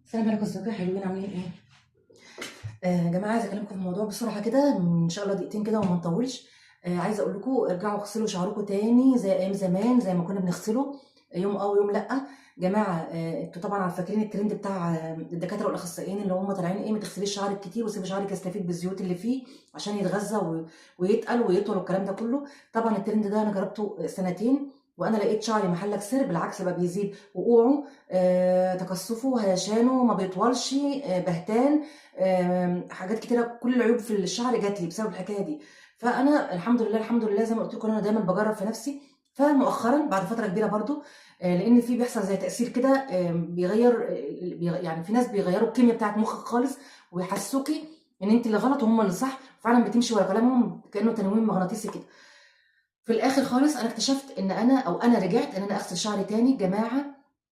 السلام عليكم ازيكم يا حلوين، عاملين ايه؟ يا جماعة، عايزه اكلمكم في موضوع بسرعة كده، ان شاء الله دقيقتين كده وما نطولش. عايزه اقول لكم ارجعوا اغسلوا شعركم تاني زي ايام زمان، زي ما كنا بنغسله يوم اه ويوم لا. جماعة، انتوا طبعا فاكرين الترند بتاع الدكاترة والاخصائيين اللي هم طالعين ايه، ما تغسليش شعرك كتير وسيبي شعرك يستفيد بالزيوت اللي فيه عشان يتغذى ويتقل ويطول والكلام ده كله. طبعا الترند ده انا جربته سنتين وانا لقيت شعري محلك سر، بالعكس بقى بيزيد وقوعه، تقصفه، هيشانه، ما بيطولش، بهتان، حاجات كتيرة، كل العيوب في الشعر جات لي بسبب الحكاية دي. فانا الحمد لله الحمد لله زي ما قلت لكم انا دايما بجرب في نفسي. فمؤخرا بعد فترة كبيرة برضو، لان في بيحصل زي تاثير كده، بيغير، يعني في ناس بيغيروا الكيمياء بتاعت مخك خالص ويحسوكي ان انت اللي غلط وهم اللي صح، فعلا بتمشي ورا كلامهم كانه تنويم مغناطيسي كده. في الاخر خالص انا اكتشفت ان انا او انا رجعت ان انا اغسل شعري تاني. جماعة،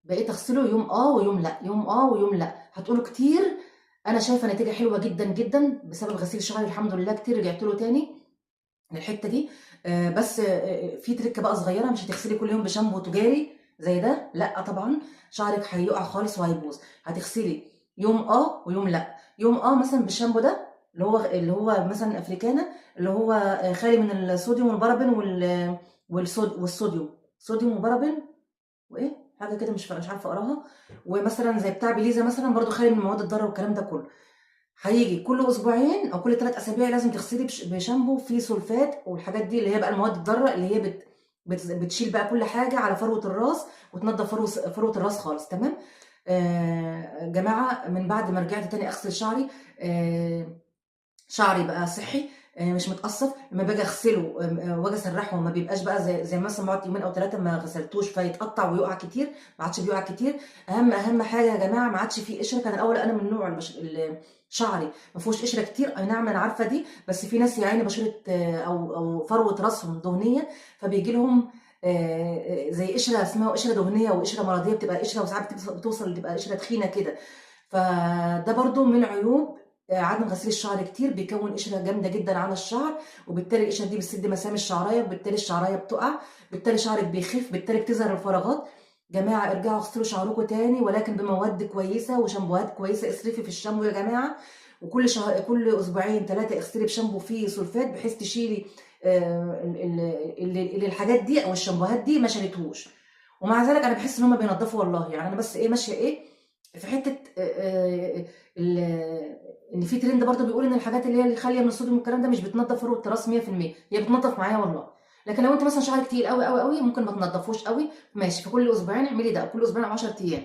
بقيت اغسله يوم ويوم لا، يوم ويوم لا. هتقولوا كتير، انا شايفه نتيجة حلوة جدا جدا بسبب غسيل شعري الحمد لله، كتير رجعت له تاني للحتة دي. بس في تركه بقى صغيرة، مش هتغسلي كل يوم بشامبو تجاري زي ده، لا طبعا شعرك هيقع خالص وهيبوظ. هتغسلي يوم ويوم لا، يوم مثلا بالشامبو ده اللي هو مثلا افريكانا، اللي هو خالي من الصوديوم والبارابين والصوديوم، صوديوم وبارابين وايه حاجة كده مش عارفه اقراها. ومثلا زي بتاع بليزا مثلا برضو خالي من مواد الضرر والكلام ده كله. هيجي كل اسبوعين او كل 3 اسابيع لازم تغسلي بشامبو فيه سلفات والحاجات دي اللي هي بقى المواد الضارة اللي هي بت بت بتشيل بقى كل حاجة على فروه الراس وتنضف فروه الراس خالص. تمام. جماعة، من بعد ما رجعت تاني اغسل شعري، شعري بقى صحي، مش متقصف. لما باجي اغسله، واجي اسرحه ما بيبقاش بقى زي مثلا بقعد يومين او 3 ما غسلتوش فيتقطع ويقع كتير، ما عادش بيقع كتير. اهم حاجة يا جماعة، ما عادش فيه قشرة. كان الاول انا من نوع اللي شعري ما فيهوش قشرة كتير، اي نعم انا عارفه دي، بس في ناس يا عيني بشره، او فروه راسهم دهنية، فبيجي لهم، زي قشرة اسمها قشرة دهنية وقشره مرضية، بتبقى قشرة وساعات بتوصل تبقى قشرة تخينة كده. فده برضو من عيوب عدم غسيل الشعر كتير، بيكون قشرة جامدة جدا على الشعر، وبالتالي القشرة دي بتسد مسام الشعرايه، وبالتالي الشعرايه بتقع، بالتالي شعرك بيخف، بالتالي بتظهر الفراغات. جماعة، ارجعوا اغسلوا شعركم تاني، ولكن بمواد كويسة وشامبوهات كويسة. اصرفي في الشامبو يا جماعة، وكل شهر كل اسبوعين 3 اغسلي بشامبو فيه سلفات، بحيث تشيلي، اللي الحاجات دي او الشامبوهات دي ما شالتهوش. ومع ذلك انا بحس ان هم بينضفوا والله، يعني انا بس ايه ماشية ايه في حتة، ان في ترند برضو بيقول ان الحاجات اللي هي اللي خالية من الصوديوم والكلام ده مش بتنضف فروه الراس 100%، هي بتنضف معايا والله. لكن لو انت مثلا شعرك تقيل قوي قوي قوي ممكن ما تنضفوش قوي، ماشي، فكل اسبوعين اعملي ده، كل اسبوعين او 10 ايام.